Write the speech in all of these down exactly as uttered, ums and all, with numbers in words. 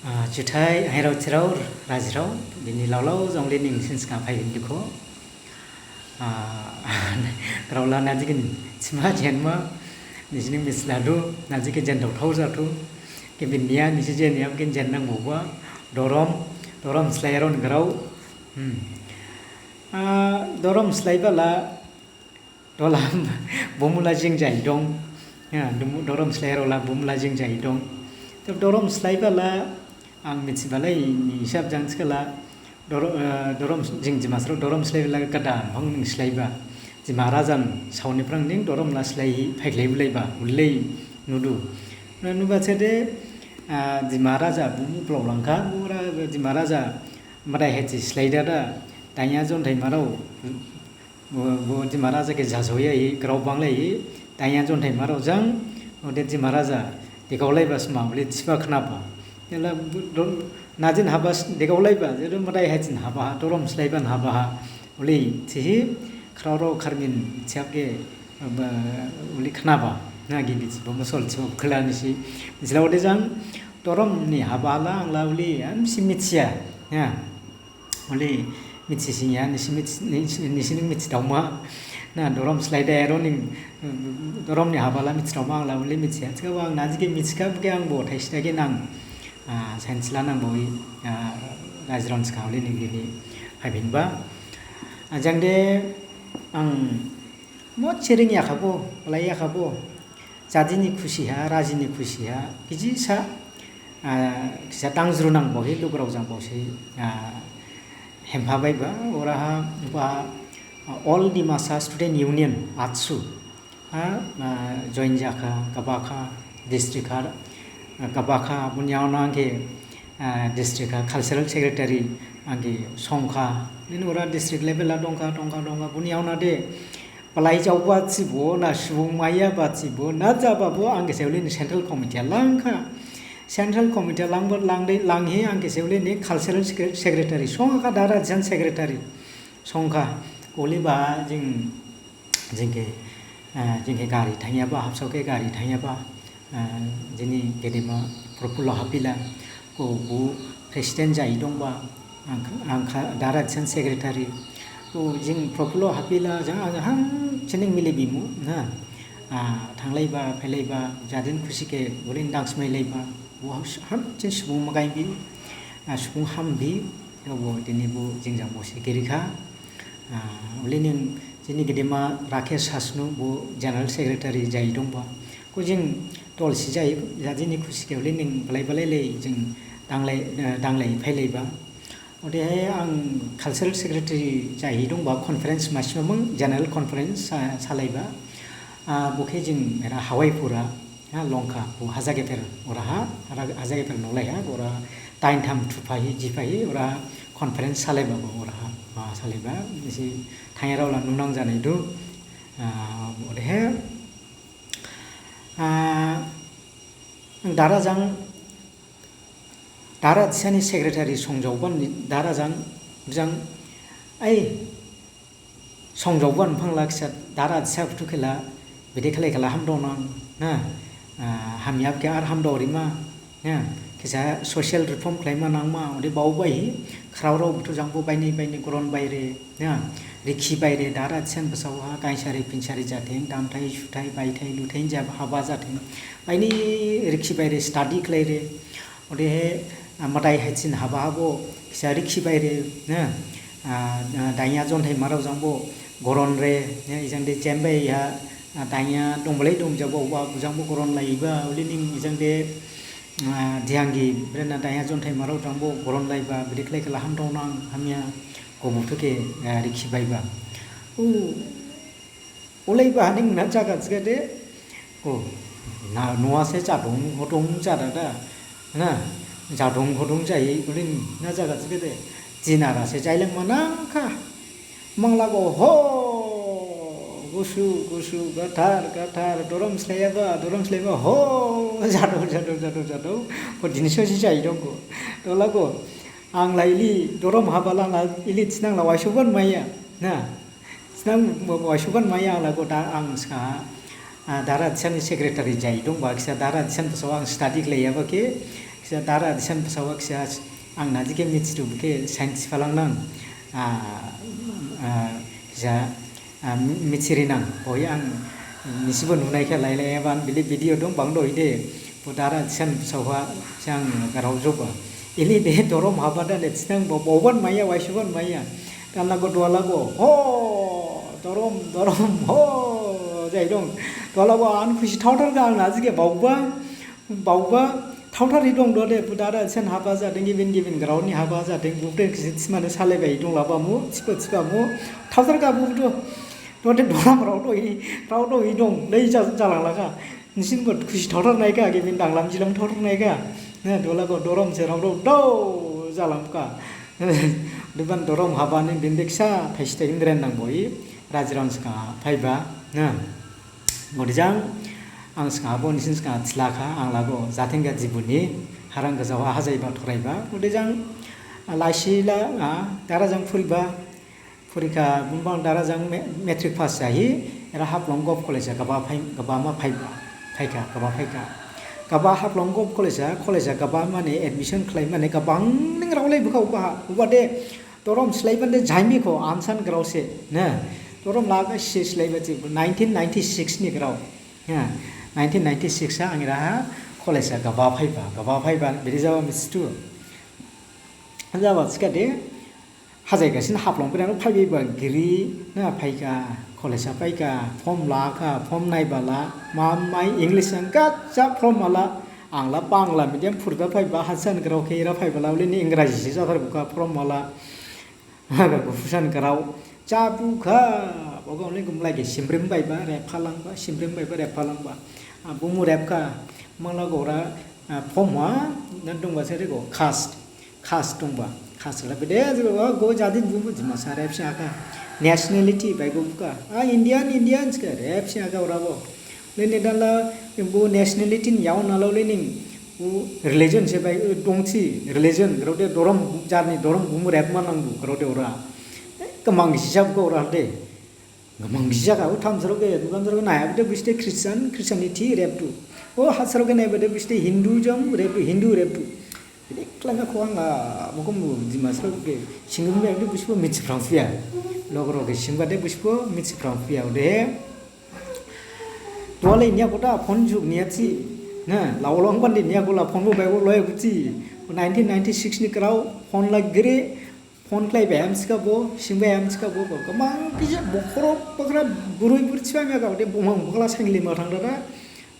Ah, juthai, ahairao chirao, rajirao, dini laolao jongli ning sinska phaihin dukho. Ah, graola najikin sima jenma, nisining misladu, najike jen dao thao jathu, kibin niya, nisi jen niya, kin jen nang boba, dorom, dorom slai ron grao. Hmm. Ah, dorom slai bala, Dolam bumula jing jai dong. Ya, dumu-, dorom slai rola bumula jing jai dong. Tab dorom slai bala, ang mitsi balai ni hisab jang skala, doro-, eh, dorom jing Dimasarao dorom slai bala gada phang ning slai ba. Dima rajan saoni phrang ning dorom la slai phaiklai ulai ba, ulai nudu. Na nuba sede, ah, Dima raja bumu plau langkha, bura Dima raja madai heti slai dada, danya jonthai marao, Bo, bo Dima raja khe jajaoya hi, grao banglai hi, danya jonthai marao jang, ode Dima raja, dekaolaiba sma, bole thiba khnaba. Ela bo, do, najin haba s-, dekaolaiba, jedo madai hajin haba ha, dorom slaiban haba ha, bole thihi, khraorao kharmin thiap khe, ba, bole khnaba, na gibi thiba, mosol thiba, khela nisi, jila ode jang, dorom ni haba la, angla bole, am si mithiya, ya. Ole, mithisinya, nisi mith-, nisi, nisi ning mithidaoma. Na, dorom slai da, ero ning, dorom ni habala mithidaoma, ang la ole mithiya. Thikhabo ang najike mithikha, bokhe ang bo thaisi dage nang, ah, sainsi la nang boi, ah, rajirao ni skang ole ning dini phaibinba. Ah, jang de, ang, mo chering yakhabo, palai yakhabo. Jadini khusi ha, rajini khusi ha, kiji sa, ah, kisa tangjru nang bohi, lugrao jang bosi, ah, hempha baiba, oraha, ba, ah, All Dimasa Student Union, atsu, ha, ah, join jakha, gabakha, district ha, ah, gabakha, buni yaohon angkhe, ah, district ha, cultural secretary, angkhe songkha, nini ora district level ha dongkha, dongkha, dongkha, buni yaohon de, Palai jaoba thibo, na subung maiyaba thibo, na jababo, ang khe seolini central committee langkha. Central committee langbo, langde, langhi ang khe seolini cultural secre-, secretary, songkha dara jan secretary, songkha, oliba jing, jing khe, eh, jing khe gari thangyaba, habsao khe gari thangyaba, Ah, jini gedema Profulla Hapila, ko bo president jai dongba, ang, ang kha, dara jang secretary, ko jing Profulla Hapila jang ang hamsining mili bimu, na, ah, thanglaiba, phailaiba, jadin khusi khe, bolin dang smailaiba, bo ham, hamsin subung magai bi, ah, subung ham bi, bo dini bo jing jang bo se gerikha, ah, bolin jini gedema Rakesh Sasnu, bo general secretary jai dongba, Ko jing tolsi jai, jadini khusi khe uli ning balai balai lei jing danglai, eh, danglai phailaiba. Odehe ang cultural secretary jai dongba conference masi mamang general conference sa-, salaiba. Ah, bokhe jing era Hawaipura, ha, Longkha, bo Hajagepher oraha, Haja-, Hajagepher nolai ha, ora dain tham thuphahi, jiphahi, ora conference salaiba bo oraha, ah, salaiba, isi thangyarao la nunang janaidu, ah, odehe, Ah, dara jang, dara disani secretary songjaoban ni, dara jang, jang, ai, songjaoban phangla kisa dara disa buthu khela, bede khlai khala hamdao nang, na, ah, hamyab khe ar hamdao rima, Ya, kisa social reform khlaima nangma, ode baobai, khraorao buthu jangbo baini baini goron baire, ya, rikhi baire, dara sen basaoha, gainsari phinsari jatheng, damthai, suthai, baithai, luthai, jab haba jatheng, baini rikhi baire, study khlaire, odehe, ah, madai haichin haba habo, kisa rikhi baire, ya, ah, ah, daiya jonthai marao jangbo goron re, ya, ijang de jembai ha, ah, daiya dongbalai dongjabo, wa bujangbo goron laiba, uli ning ijang de, Ah, dihangi, brena daiya jonthai marao jangbo goron laiba, bede khlai khala hamdao nang, hamya, ko buthu khe, ah, rikhi baiba. O, olaiba haning na jaga jigade, o, na, noa se jadong, hodong jadada, na, jadong, hodong jahi, ulin na jaga jigade, jinara se jaileng mana kha. Manglago ho, gusu, gusu, gathar, gathar, dorom slaiyaba, dorom slaiyaba, ho, jadao, jadao, jadao, jadao, ho, dini sosi jai dong ko. Tolago, ang lai ili, dorom haba lang la, ili thinang la, waisuban maya, na, thinang waisuban maya, ang lago da, ang ska, Ah, dara disani secretary jai dongba, kisa dara disan basao ang study khlaiyaba khe, Kisa dara disan bsao kisa ang naji khe mithidu bokhe sainthi phalang nang. Ah, ah, kisa, ah, mi-, mithiri nang. Boi ang nisibo nunai khe lailai ban bili video dong bang doi de. Bo dara disan bsao ha sang garao joba. Ili de dorom haba da ne thinang bo boban maya, waisuban maya. Dana go duala go. Ho! Dorom, dorom, ho! Jai dong. Duala go an khusi thaothar ga ang naji khe baoba. Baoba, thaothar hi dong dode, bo dara sen haba jadeng, gibin gibin grao ni haba jadeng, bubde kisi thimane salaibai dong laba mu, thiba thiba mu, thaothar ga bubdo. Dode doram rao doi, rao doi dong, dei ja-, jalang laka. Nisin bo khusi thaothar naika, gibin danglam jilam thaothar naika. Ne, dola go dorom se rao do, do, jalam ka. Deban dorom haba ni bindiksa, thaisi thaigin dren nang boi, rajirao saka phaiba, ne. Odejang, ang sgang bo nisin sgang thilakha, ang lago jathingga jibuni, harang gajao ha hajaiba thoraiba. Odejang, laisi la, ah, dara jang phuriba, phurikha bumbang dara jang me-, matric pass jahi, era Haflong Govt College ha gaba phai, gaba ma phai, phaikha, gaba phaikha. Gaba Haflong Govt College ha, college ha gaba mane admission khlai mane gabang ning raolai bukha uba, uba de, dorom slaiban de jaimi kho ansan grao se, ne. Dorom laga se slaiba se nineteen ninety-six ni grao. Ya, nineteen ninety-six ha ang iraha college ha gaba phaiba, gaba phaiba, bidi jaba mithidu. Jaba thikhade, hajai gasin Haflong phainano phaiba giri, na phaikha, college ha phaikha, form lakha, form naibala, mamai English ang gaja form mala, ang la Bangla medium phurda phaiba, hasan grao khe ira phaibala, ule ni Ingraji se jathar bukha form mala. Aga gufusan grao. Chabukha. Boga only gumlai ge simrim baiba, rep phalangba, simrim baiba, rep phalangba. Ah, bumu rep kha. Mangla gora, ah, form ha, nan dongba sere go, caste. Caste dongba. Caste la bede, go, go jadi bumu, Dimasa rep si aka. Nationality bai go buka. Ah, Indian, Indian, ska rep si aka ora bo. Leni dala, bu nationality ni yaon nalo lening. Bu religion se bai, eh, dongsi, religion, grode dorom, jarni dorom bumu rep manang bu, grode ora. Eh, kemang sisa bu ora de. Kemang sisa ka, u tham sero ke, bukan sero ke, naya bede biste Christian, Christianity rep tu. O, hat sero ke naya bede biste Hinduism rep tu, Hindu rep tu. Bede klanga kuang la, mokom bu, Dimasa ke, singum bede biste mitsi prang fia. Logro ke, singba de biste mitsi prang fia, de. Tuale niya kota phone jug niya si, na, laolong pandi niya kola phone bo bai bo loya kusi. Nineteen ninety-six ni grao phone la giri, phone klai bai am sika bo, sing bai am sika bo, bo, kemang kisa bokhoro bakra burui buri siba miya kau de bumang bakla sengli ma thang dada.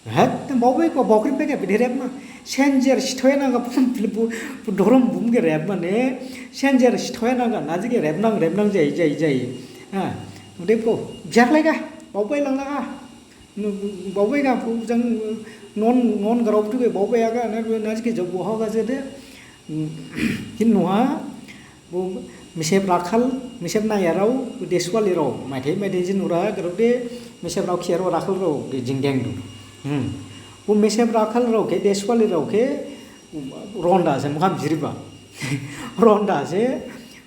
Hat, bau bai ko bokri bai ka bidi rep ma. Senjer sithoya nang ka phone pil bu, bu dorom bum ke rep ma ne. Senjer sithoya nang ka, naji ke rep nang, rep nang jai, jai, jai. Ha, ude ko, biar lai ka, bau bai lang la ka. Bau bai ga, jang non, non grao tu ke bau bai ga, na, na ke jab boha ga jede. Hin noha, bo Misep Rakhal, Misep Nayarao, Deswalirao, maithai, maithai jin ura grao de, Misep Rao Khiyarao Rakhalrao, de jing deng du. Hmm. Bo Misep Rakhalrao ke, Deswalirao ke, ronda se mukham jiriba. Ronda se,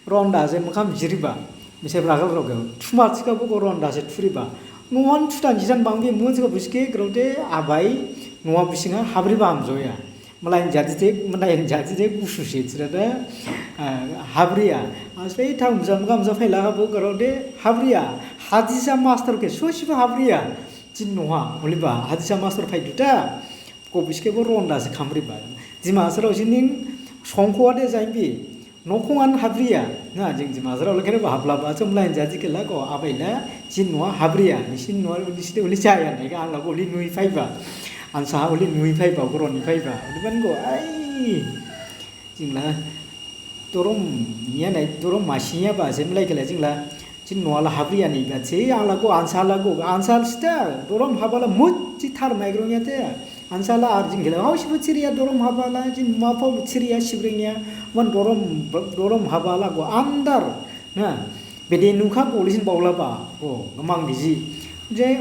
ronda se mukham jiriba. Misep Rakhalrao ke, thuma thika bo ko ronda se thuriba. Nuan thutan jisan bangbi mun thika buske, grao de abai, nua businga, habriba hamjoya. Malai jadi de, malai jadi de, gusu se, thira da, ah, habriya. Asle thang mukham mukham sa phaila bo grao de, habriya. Hadisa master ke, sosiba habriya. Jin noha, oliba, hadisa master phai duta. Ko biske bo ronda se khamriba. Dimasarao sining songkhoa de jaimbi. Nokhong an habriya. Na, jing Dimasarao le khere ba hapla ba, chum lain jaji kela ko, abai la, jin noha habriya. Nisin noha, nisi de uli chaya, ne ka, ang la ko uli nui phaiba. Ansa uli nui phaiba, ko roni phaiba. Uli ban ko, ai. Jing la, dorom niya nai, dorom masiya ba, sem lai kela jing la. Jin noha la habriya ni ba se, ang la ko ansa la ko, ansa sita, dorom haba la mut si thar maigrong ya te. Ansa la ar jing kela, hau sibo siriya dorom haba la, jin ma pau siriya sibring ya, wan dorom, dorom haba la ko andar, na, bede nukha ko lisin baula ba, ko, gamang diji. Je,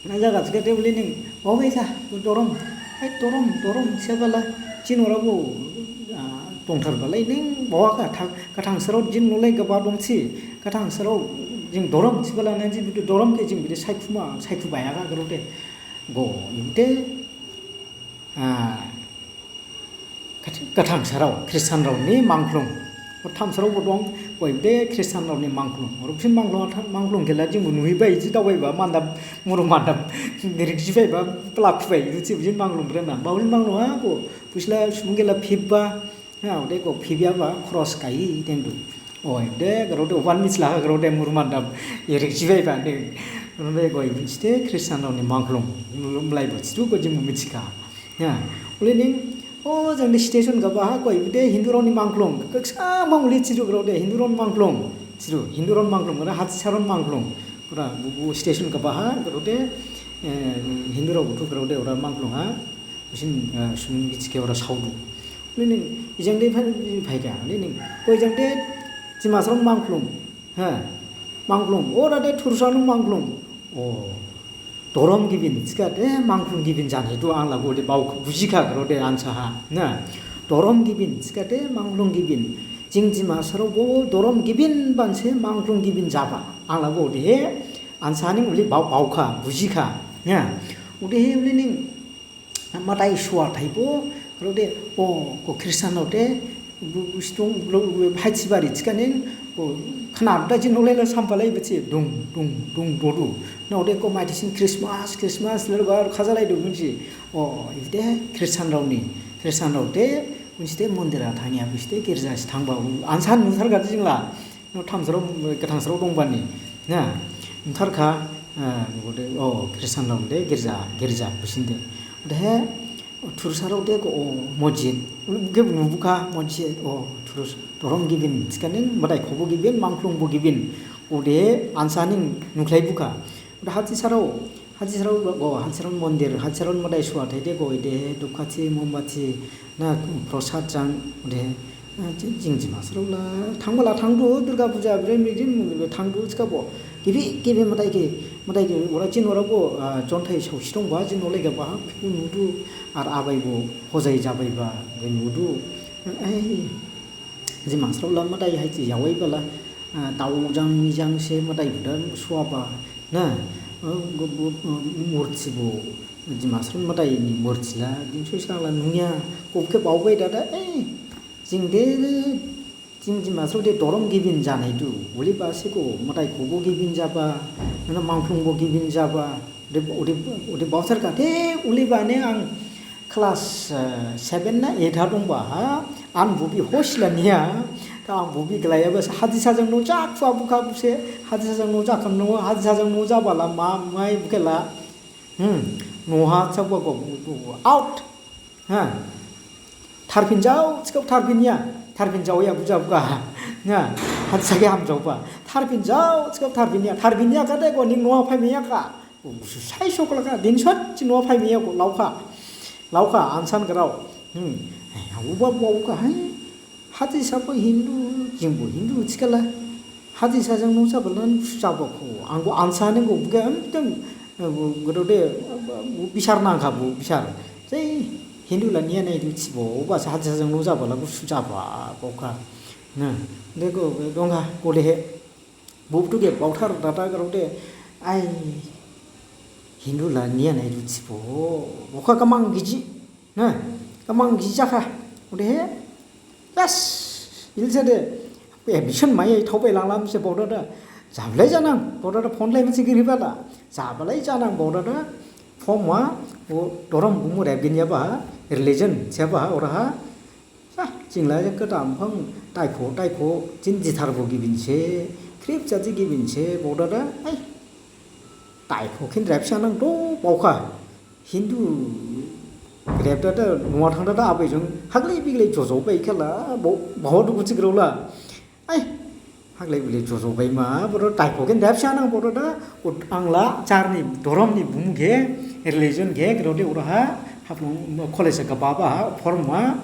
na jaga thike te uli ning, bau bai kha, dorom, ai dorom, dorom, sebala, jin ora bo, ah, tongthar balai ning, bawa kha, thang, kathang serot jin nolai gaba dongsi, kathang serot jing dorom, sebala na jin bidu dorom ke jing bidu saikhuma, saikhubaya kha garo te, go, imte, ah, Gathang sarao, Khristianrao ni mangklung. Gathang sarao bo dong, oi de Khristianrao ni mangklung. Oro phin mangklung, mangklung khela jingbo nuhibai, ji dawaiba, mandap, muru mandap, nirik jibaiba, plak bai, ji jin mangklung brena. Bauli mangklung ha, bo, pusla, sumung khela phibba, ha, ode ko phibyaba, cross kai, tengdu. Oi, de, garo de, wan misla, garo de, muru mandap, nirik jibaiba, de. Ode ko, site Khristianrao ni mangklung, mulai bo, situ ko jingbo michika. Ya, uli ning, o, jang de station gaba ha, koi, de Hindu rao ni mangklung, kaksa mang uli chiru garo de, Hindu rao ni mangklung, chiru, Hindu rao ni mangklung, garo Hatisaron mangklung, garo bu, bu station gaba ha, garo de, eh, Hindu rao buthu garo de, ora mangklung ha, usin, eh, sum bichike ora saudu. Uli ning, ijang de phai, phai ka, uli ning, koi jang de, Dimasaron mangklung, ha, mangklung, ora de Thursarao mangklung, o, Dhorom gibin, thikhade mangklung gibin jani du ang lago de bao bujikha garo de ansa ha. Na, dhorom gibin, thikhade mangklung gibin. Jing Dimasarao bo dhorom gibin banse mangklung gibin jaba. Ang lago de he ansa ning uli bao, baokha, bujikha. Na, ude he uli ning madai suwa thaibo, garo de, o, ko Khristianrao de, bu, bu situng, bu, bu, haithibari thikhaning, o, khna da jin nolai la samphalai bisi, dung, dung, dung, dodu. Na ode ko maithisin Christmas, Christmas, lelo ba khajalai du bunsi. O, ibde Khristianrao ni, Khristianrao de, bunsi de mondir ha thangya, bunsi de girja si thangba, ansa nuthar gadi jingla. No thamsarao, gathang sarao dongbani. Na, nuthar kha, eh, ode, o, Khristianrao de girja, girja, busin de. Ode he, Thursarao de ko, o, mojit. Uli buke nubukha, mojit, o, Thurs, dhorom gibin, thikhaning, madai khobo gibin, mangklung bo gibin. Ode ansa ning nukhlai bukha. Ode Hatisarao, Hatisarao, o, Hatisarao mondir, Hatisarao madai suwa thai de ko, ide, dupkhathi, mombati, na, prosad jang, ode, Ah, jing, jing Dimasarao la, thangbala thangdu, Durga Puja, bre, migin, migin, thangdu, thikhabo. Gibi, gibi madai khe, madai khe, ora jin ora bo, ah, jonthai saosi dongba, jin nolai gaba, bikhu nudu, ar abai bo, hojai jabaiba, be nudu. Ai, Dimasarao la madai haisi yawaibala, ah, dao jang, mi jang se madai buda suwaba, na, ah, go, go, ah, murti bo, Dimasarao madai ni murti la, din soi sangla nuya, kobkhe baobai dada, ai, Jing de, jing Dimasarao de dhorom gibin janai du. Uli ba se ko madai khobo gibin jaba, nana mangklung bo gibin jaba. De, uli, uli baothar kha de, uli ba ne ang class, eh, seven na eight ha dongba ha, ang bubi hosla niya, ta ang bubi glaya ba se Hatisa jang no jak, fua bukha buse, Hatisa jang no jak, no, Hatisa jang no jaba la, ma, mai bukhe la. Hmm, no ha, chakba go, out. Ha. Tharphin jao, thikhabo tharphin ya. Tharphin jao ya, buja buga. Na, Hatisa khe hamjaoba. Tharphin jao, thikhabo tharphin ya. Tharphin ya kha de, go ning noha phaimai ya kha. Go gusu sai sokla kha. Din sot, si noha phaimai ya go, laokha. Laokha, ansan grao. Hmm. Ai, uba, uba, uba, hai. Hatisa bo Hindu, jingbo Hindu thikhala. Hatisa jang no jabala jaba kho. Ang bo ansa ning go buga ekdom, eh, bo, gede de, eh, bo bisar nangkha bo bisar. Jai Hindu la niya nai du thibo, oba se Hatisa jang no jabala gusu jaba, bokha. Na, de go, dongkha, go de he. Bo buthu khe baothar dada grao de, ai, Hindu la niya nai du thibo, bokha kamang giji. Na, kamang giji jakha. Odehe, yes, ilse de, admission maiya, thaobai langlam se baodada. Jabalai janang, baodada phone lai masi giri bala. Jabalai janang baodada, form wa, o dhorom bumu rebgin yaba, religion seba, oraha. Sa, jingla je kedam phang, taikho, taikho, jin jithar bo gibin se, khrip jadi gibin se, baodada, ai. Taikho khin rebsa nang do, baokha. Hindu rebdada, noha thangdada, abai jang, haglai biglai jojo bai khala, bo, baho dugu thigrao la. Ai, haglai biglai jojo bai ma, boro taikho khin rebsa nang boro da, o ang la, jarni, dhorom ni bumu khe, religion khe, grao de oraha, Haflong college kha baba, form wa,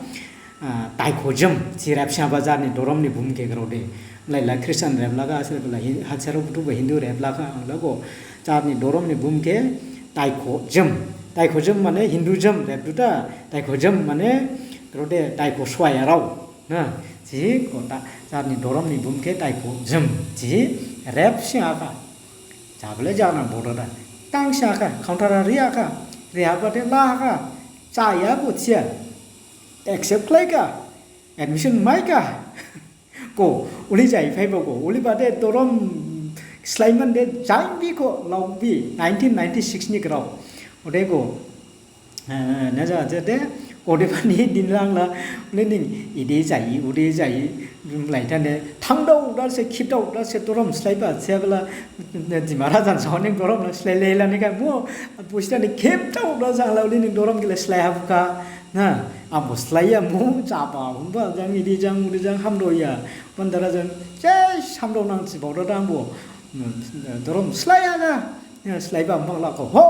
ah, taikho jam, si rebsa ba jarni, dhorom ni bumu khe grao de. Laila Christian reb laga, asal bela Hin-, Hatisarao buthu ba Hindu reb laga, ang lago, jarni, dhorom ni bumu khe, taikho jam. Taikho jam mane Hindu jam, rebdu ta, taikho jam mane, grao de, taikho suaya rao. Na, si, ko ta, jarni dhorom ni bumu khe taikho jam, si, rebsi akha. Jabalai janang baodada. Tangsi akha, counter ha ri akha. Ri haba de la akha. Jaya bo thiya. accept khlaikha, admission maikha. Ko, uli jai phaiba ko, uli bade dhorom slaimande jangbi ko, laobi, nineteen ninety-six ni grao. Ode ko, eh, na ja, ja de, odebani dinlangla, uli ning, ide jai, ude jai, laitane, thangdao da se, khipdao da se, dhorom slaiba, se bela, Dima rajan saoning dhorom la slai lailani kha, mo, busidani khipdao da jangla, uli ning dhorom gila slai habukha, Na, abo slaiya mu, chaba, hungba, jang, idi jang, udi jang, hamdoya. Bandara jang, jai, hamdo nang si, baoda dang bo. Hmm, dhorom slaiya na. Ya, slaiba, bang la ko. Ho!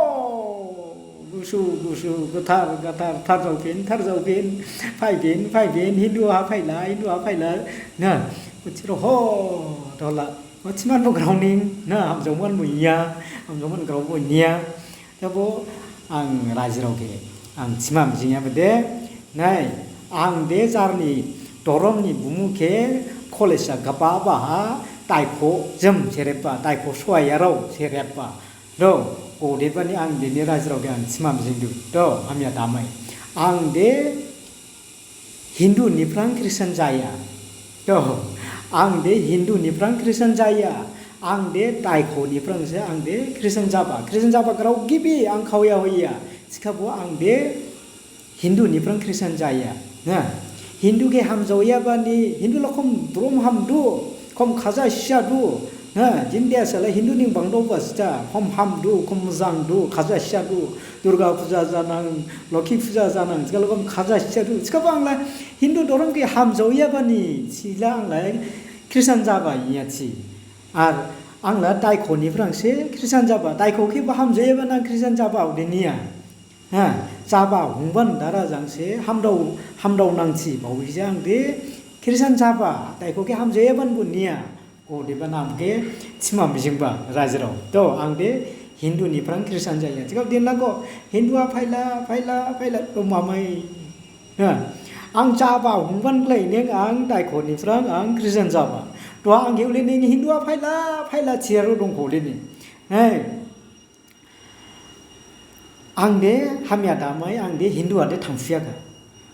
Gusu, gusu, gathar, gathar, tharjaophin, tharjaophin, phaiphin, phaiphin, Hindu ha phaila, Hindu ha phaila. Na, buchiro ho, dola. Buchiman bo grao ning, na, hamjaoman bo iya, hamjaoman grao bo niya. Tabo ang rajirao khe ang thima mijingya bede, nai, ang de jarni dhorom ni bumu khe college ha gaba baha taikho jam serepba, taikho soyarao serepba. Do, odebani ang dini rajirao khe ang thima mijingdu. Do, hamya damai. Ang de Hindu niphrang Christian jaya. To, ang de Hindu niphrang Christian jaya. Ang de taikho niphrang se, ang de Christian jaba. Christian jaba grao gibi ang khaoya hoya. Thikhabo ang de Hindu niphrang Christian jaya. Na, Hindu khe hamjaoya bani, Hindu la khom brom hamdu, khom khaja sisa du. Na, jing de asala Hindu ning bangdao ba sita, khom hamdu, khom mojang du, khaja sisa du. Durga puja janang, Lokhi puja janang, thikhalo bang khaja sisa du. Thikhabo ang la Hindu dhorom khe hamjaoya bani, thila ang la Christian jaba iya thi. Ar ang la taikho niphrang se Christian jaba, taikho khe ba hamjaoya bani ang Christian jaba, ode niya. Ha, jaba hungban dara jang se hamdao, hamdao nang thi, baohi jang de Christian jaba, taikho khe hamjaoya bani bo niya. Odebani ang khe thima mijingba rajirao. To, ang de Hindu niphrang Christian jaya. Thikhabo din lago, Hindu ha phaila, phaila, phaila, to mamai. Ha, ang jaba hungban khlai ning ang taikho niphrang ang Christian jaba. To ang khe uli ning Hindu ha phaila, phaila thiyarao dongkho uli ning. Hai. Ang de hamya damai, ang de Hindu ha de thangphiyakha.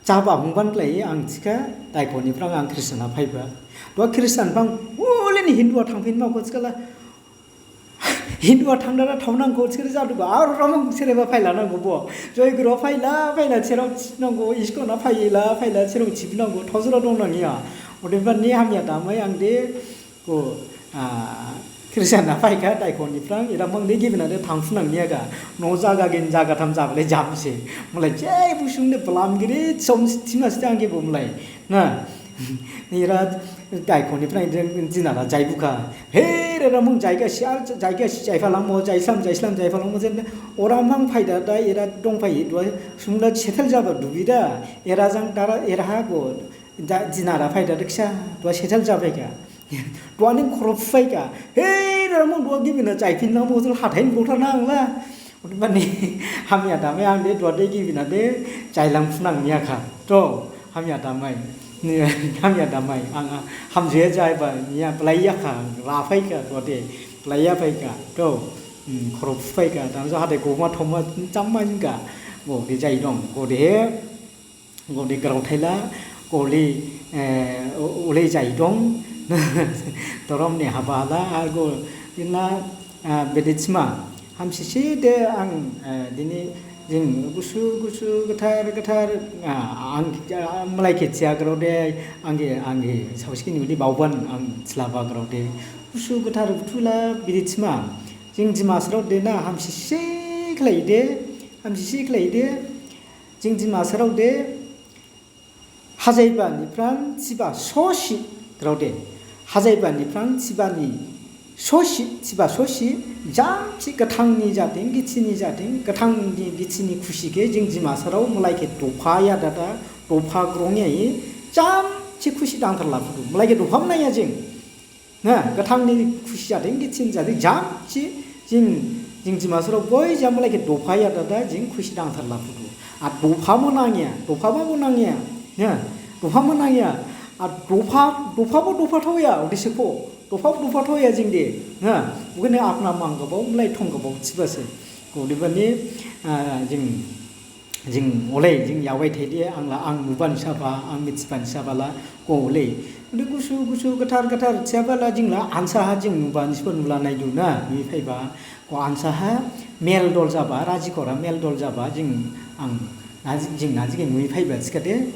Jaba hungban khlai ang thikha, taikho niphrang ang Christian ha phaiba. Duha Christian phang, ulini Hindu ha thangphinma kho thikhala. Hindu ha thangdara thaonang kho thikhala jadu ba. Ar ramang sereba phaila nang kho bo. Joy guru phaila, phaila serao nang kho, ISKCON ha phaila, phaila serao thipnang kho, thaojora dong nang ya. Odebani hamya damai ang de Ko, ah, Christian ha phaikha, taikho niphrang, era mang de gibin ha de thangphunang niyakha. No jaga gin jaga tham jabale jamse. Malai jai busung de balam giri, som thima sita ang khe bo malai. Na, era taikho niphrang de jina la jaibukha. He, era mang jaiga si, ar jaiga si jaiphalangmo, jaislam, jaislam jaiphalangmo jen. Ora mang phaida da, era dongphai, duha sumla settle jaba dubida. Era jang dara, era ha go. Da, jina ra phaida da khisa, duha settle japhaikha. Duha ning khorop phaikha. Hei, ramang duha gibin ha jaiphin nang bo, hathai ni botha nang la. Odebani, hamya damai ang de, duha de gibin ha de, jailang phunang niyakha. To, hamya damai. Ni, hamya damai. Ang, ah, hamjaoya jaiba, niya, blaiyakha, ra phaikha, duha de, blaiya phaikha. To, hmm, khorop phaikha. Dan so hathai goma thoma, chamma jingkha. Bo, de jai dong. Bo de he, Gode graothaila, gole, eh, o-, olei jai dong. Dhorom ni haba la, ar go, inla, ah, bede thima. Hamsisi de ang, eh, dini, jing gusu, gusu, gathar, gathar, ah, ang, ah, malai khe thiya grao de, ang khe, ang khe, saosi khe nudi baoban, ang thilaba grao de. Gusu, gathar, buthu la, bede thima. Jing Dimasarao de na, hamsisi khlai de, hamsisi khlai de. Jing Dimasarao de, hajaiba niphrang thiba sosi grao de. Hajaiba niphrang thiba ni sosi, thiba sosi, jamsi gathang ni jathing, githi ni jathing, gathang ni githi ni khusi khe jing Dimasarao malai khe dophaya dada, dopha grongya hi, jamsi khusi dangthar laphudu. Malai khe dopha manaya jing. Na, gathang ni khusi jathing, githi ni jathing, jamsi, jing, jing Dimasarao boi jam malai khe dophaya dada, jing khusi dangthar laphudu. A dopha mo nangya, dopha mo nangya, na, dopha mo nangya. A dopha, dopha bo dopha thaoya, odise kho, dopha bo dopha thaoya jing de, na, bokhe ne apna mang gabao, malai thong gabao, thibase. Odebani, ah, jing, Jing olei, jing yaowai thaide, ang la, ang nuban saba, ang mithiban saba la, ko olei. Ode gusu, gusu, gathar, gathar, saba la, jing la, ansa ha jing nuban saba nula naidu na, nui phaiba, ko ansa ha, mel dol jaba, raji khora mel dol jaba, jing, ang, naji, jing naji khe nui phaiba, thikhade,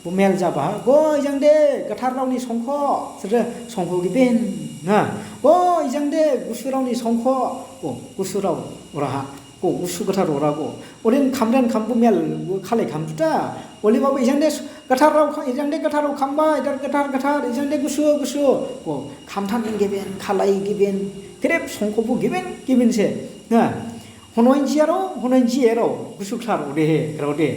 bo mel jaba, bo ijang de, gathar raoni songkho, sere songkho gibin, na, bo ijang de, gusu raoni songkho, ko, gusu rao, oraha. Ko gusu gathar ora ko. Oden khamden khambu mel khalai khamjuta. Oli babu ijang de gathar rao kha-, ijang de gathar rao khamba, idar gathar gathar, ijang de gusu gusu. Ko khamthan ning geben, khalai geben. Kerep songkhobu geben, geben se. Na. Honoin jiaro, honoin jiero. Gusu gathar ode he, rode.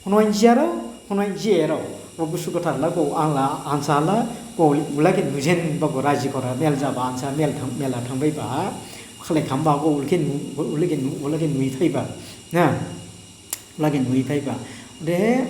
Honoin jiaro, honoin jiero. Bo gusu gathar la ko ang la, ansa la, ko ula khe nujen ba ko raji khora mel jaba ansa mel thang, mela thangbaiba. Khalai khamba ko ulkhe nu, ulkhe nu, ulkhe nui phaiba. Na, ulkhe nui phaiba. De,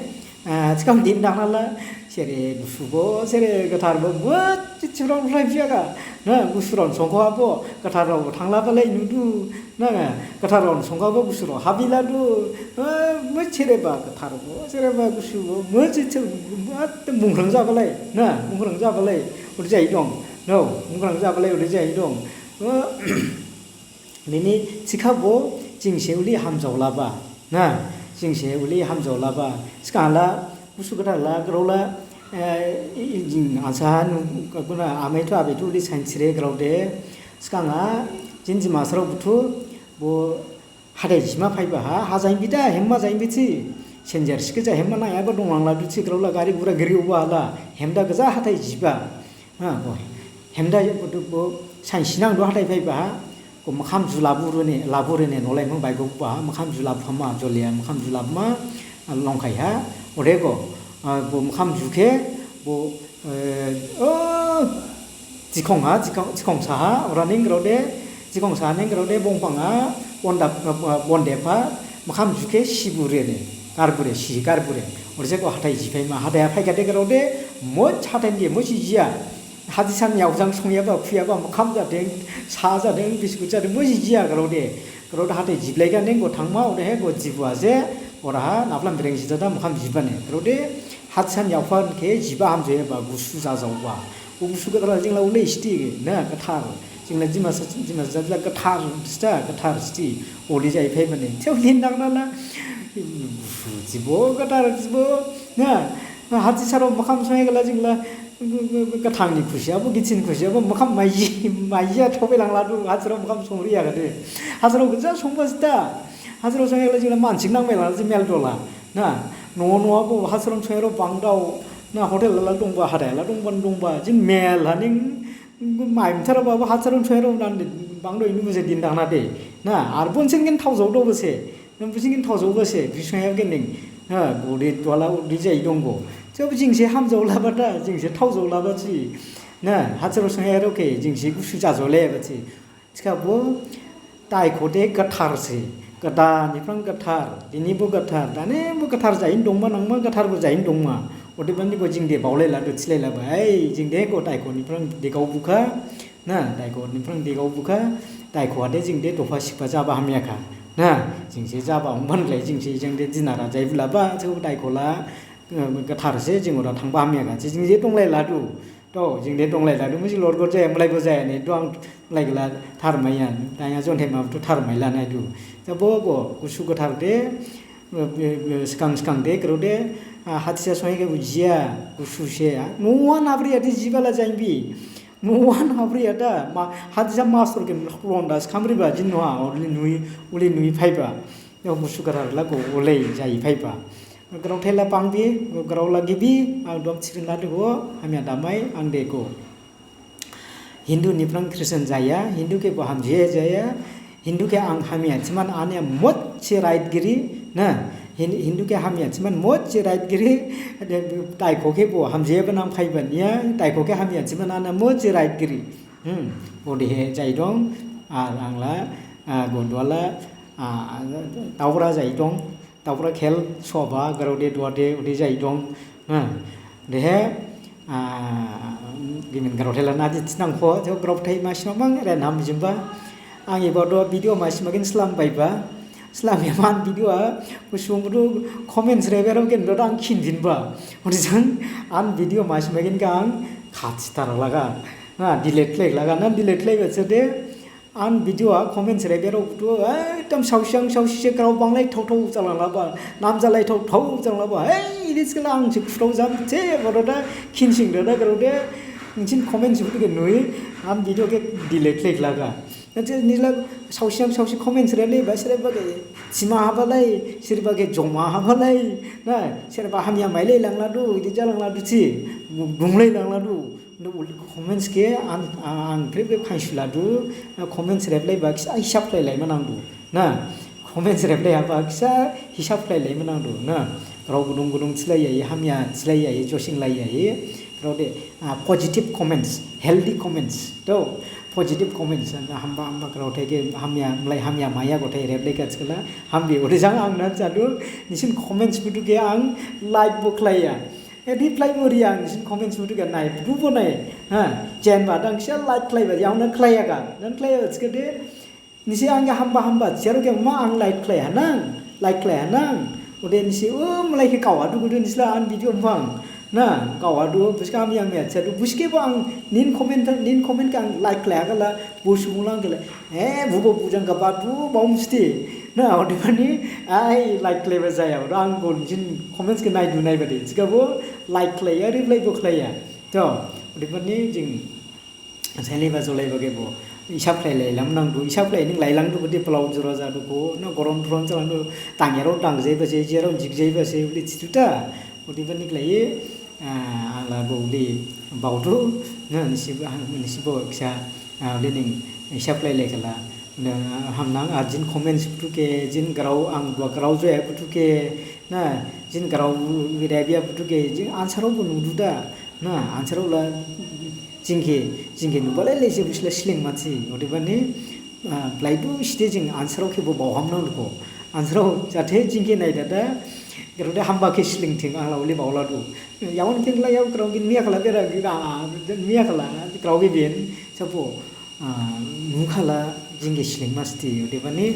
ah, chikam din dang la, sere gusu bo, sere gathar bo, bo, chirong rai phiya ga. Na, gusu ron songkho bo, gathar ro thangla balai nudu. Na, gathar ron songkho bo, gusu ro habila du. Ah, mo sere ba gathar bo, sere ba gusu bo, mo chichir, mo te mungrang jabalai. Na, mungrang jabalai. Uri jai dong. No, mungrang jabalai, uri jai dong. Ah, Nini thikhabo jingse uli hamjaolaba, na, jingse uli hamjaolaba. Sgang la, gusu gathar la, grao la, eh, i, i, jing ansa nu, guna amai thu abai thu uli sainthire grao de. Sgang a, jin jima sarao buthu, bo hathai jima phaiba ha, ha jainbida, hemma jainbithi. Senjer sikhe ja hemma nang yaba donglang la duthi grao la, gari gura giri uba la, hemda gaja hathai jiba. Ha, bo, hemda bo, bo, sainsi nang du hathai phaiba ha, Ko makham ju labu rene, labu rene nolai mang bai go ba, makham ju labu hama, jolia, makham ju labu ma, ah, longkhai ha, ode go, ah, bo makham ju khe, bo, eh, oh, jikhong ha, jikhong, jikhong sa ha, ora ning grao de, jikhong sa ning grao de, bongphang ha, bonda, ah, bonde pha, makham ju khe sibu rene, garbure, si garbure, ode se go hathai jiphai ma, hathai ha phai gade grao de, mo hathai ni mo si jia, Hadi san yaojang songyaba, khuyaba, makham jadeng, sa jadeng, biskut jadeng, mo jiya grao de. Grao de hathai jiblai gandeng, go thangma, odehe go jibu ase, oraha, naplam bereng jidada, makham jibane. Grao de, hadi san yaophan khe jiba hamjaoyaba, gusu jajaoba. Bo gusu gathar jingla ulei sti, na, gathar. Jingla jima sa, jima sa jadla gathar, sta, gathar sti. Oli jai phaibane. Theo lin dang na la. Gusu jibo, gathar jibo, na. Hadi saro makham songyagala jingla. Gathangni khusi, abo githin khusi, abo makham maiji, maiji a thobai lang ladu, hajirao makham songri ya gade. Hajirao gaja songba sida. Hajirao songya gala jingla mansik nang mela, ji mel dola. Na, no, no, abo hajirao songyarao bangdao, na, hotel la dongba, hadai la dongba, dongba, jin mel haning, mai mthara ba, abo hajirao songyarao nan bangdao inu bese din dang na de. Na, ar bonsin gin thao jao do bese. Nang bising gin thao jao bese, bising ya gin ning. Ha, gode duala udi jai dong go. Jab jingse hamjao laba da, jingse thao jao laba si. Na, hajirao songyarao khe, jingse gusu jajao leba si. Thikhabo, daikho de gathar se. Gada niphrang gathar, dini bo gathar, dane bo gathar jain dongma nangma, gathar bo jain dongma. Odebani go jing de baolai ladu thilai laba. Ai, jing de go daikho niphrang degao bukha. Na, daikho niphrang degao bukha, daikho ade jing de dopha sikpha jaba hamyakha. Na, jingse jaba ongban lai jingse jing de dinara jai bulaba, thebo daikho la, eh, gathar se jing ora thangba hamyakha. Jing je donglai ladu. To, jing de donglai ladu, musi lorgor jaya, malai bo jaya ne, duang malai gala tharmaiya, daya jonthai ma buthu tharmai la naidu. Jabo go, gusu gathar de, eh, eh, eh, skang skang de, grao de, ah, hatisa songyakhe bujiya, gusu se, ah. Nuan habri adi jibala jainbi. Nuan habri ada, ma, hadisa mastor ke londa skhamri ba, jin noha, uli nui, uli nui phaiba. Yo gusu gathar la go, ulei jai phaiba. Grao thela pangbi, grao la gibi, ang dom chirin ladu go, hamya damai, ang de go. Hindu niphrang Christian jaya, Hindu khe bo hamjaya jaya, Hindu khe ang hamya thiman ane mochi right giri, na, Hin-, Hindu khe hamya thiman mochi right giri, daikho khe bo hamjaya ba nang phaiba niya, daikho khe hamya thiman ane mochi right giri. Hmm, odehe jai dong, ar ang la, ah, gondwala, ah, taura jai dong. Taura khel soba, grao de duha de, ode jai dong. Ha. Dehe, ah, gimin grao thela nadi thinang pho, jo grao thai ma sima mang, ren ham jimba. Ang iba do video ma sima gin slam baiba. Slam ya man video a, bo subung buthu comments rebyarao khe nudu ang khin dinba. Odejang an video masi magin khe ang khathithar laga. Na, delete khlai laga, na, delete khlaiba sede. An video a comments rebyarao buthu, ekdom saosiang saosi se grao banglai thao thao jalanglaba, nam jalai thao thao jalanglaba. Hei, idi skala ang se khuthao jam se, boro da, khinsing da, da, grao de. Nisi ni comments buthu khe nuhi, an video khe delete khlai laga. Nisi nila saosiang saosi comments reblaiba, sereba khe sima habalai, sereba khe joma habalai, na, sereba hamya mailai langladu, idi jalangladu si, dunglai langladu. Ndu uli comments khe an, an, ang khrip khe phainsuladu, na, comments reblaiba khisa hisab khlailaima nangdu, na. Comments reblai haba khisa hisab khlailaima nangdu, na. Grao gudung gudung thilaiya, hamya thilaiya, josing laiya, grao de, ah, positive comments, healthy comments, to, positive comments, na, hamba, hamba grao thai khe hamya, mlai hamya maya gothai reblai kha skala, hambi, odejang ang na jadu, nisi ni comments buthu khe ang like bo khlaiya. Eh, reply bo riya ang, nisi ni comments buthu khe nai, buthu bo nai. Ha, jenba dang se like khlaiba, yaona khlaiya kha. Nan khlaiya thikhade, nisi ang khe hamba hamba, jerao khe ma ang like khlai hanang, like khlai hanang. Ode nisi, o, mlai khe kawa du, ode nisi la an video bang. Na, kawa du, buskhe hamya hamya thidu, buskhe bo ang nin comment, nin comment khe ang like khlai khala, bo subung lang khe la, eh, bubo bujang kha ba du, baum sti. Na, odebani, ai, like khlaiba jaya, ode ang bo nisi ni comments khe naidu naiba de, thikhabo like khlaiya, reply bo khlaiya. To, odebani jing sailaiba jolaiba khe bo hisab khlailailam nangdu, hisab khlai ning lailangdu, bede phlao jora jadu kho, na, gorom thorom jalangdu, dangyarao dangjaiba se, jerao jigjaiba se, bede thidu da, odebani khlaihi, ah, ang la bo bede baodu, na, nisi bo, nisi bo khisa, ah, bede ning hisab khlailai khala. Na, hamnang, ar jini comments buthu khe, jini grao ang duha grao jaya buthu khe, na, jini grao rebya buthu khe, jini ansarao bo nudu da, na, ansarao la jing khe, jing khe nubalai lai se busi la slingma si, odebani, ah, blaidu side jing ansarao khe bo baoham nangdu kho. Ansarao jathe jing khe naida da, grao de hamba khe slingthing ang la uli baoladu. Yaohon khe la yao grao gin miya khala bera gin, ah, miya khala grao gibin, sabo, ah, nu khala jing khe slingma sti, odebani,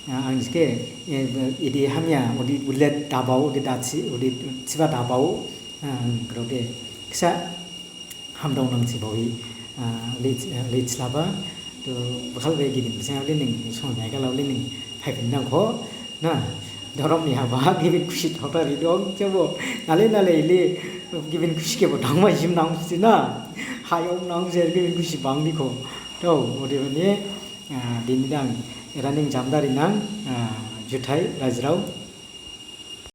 ah, ang jikhe, eh, idi hamya, odi ulet dabao, odi dathi, odi thiba dabao, ah, grao de khisa hamdao nang si baohi, ah, le, le thilaba, to bakhal be gibin bising le ning song nai khala le ning phaiphin nang kho, na, dhorom ni haba gibin khusi thaothar ri dong, jabo, nale nale le, gibin khusi khe bo thangma jim nang si na, hayong nang jer gibin khusi bang di kho. To, odebani, ah, dini dang, era ning jamdari nang, ah, juthai, rajirao,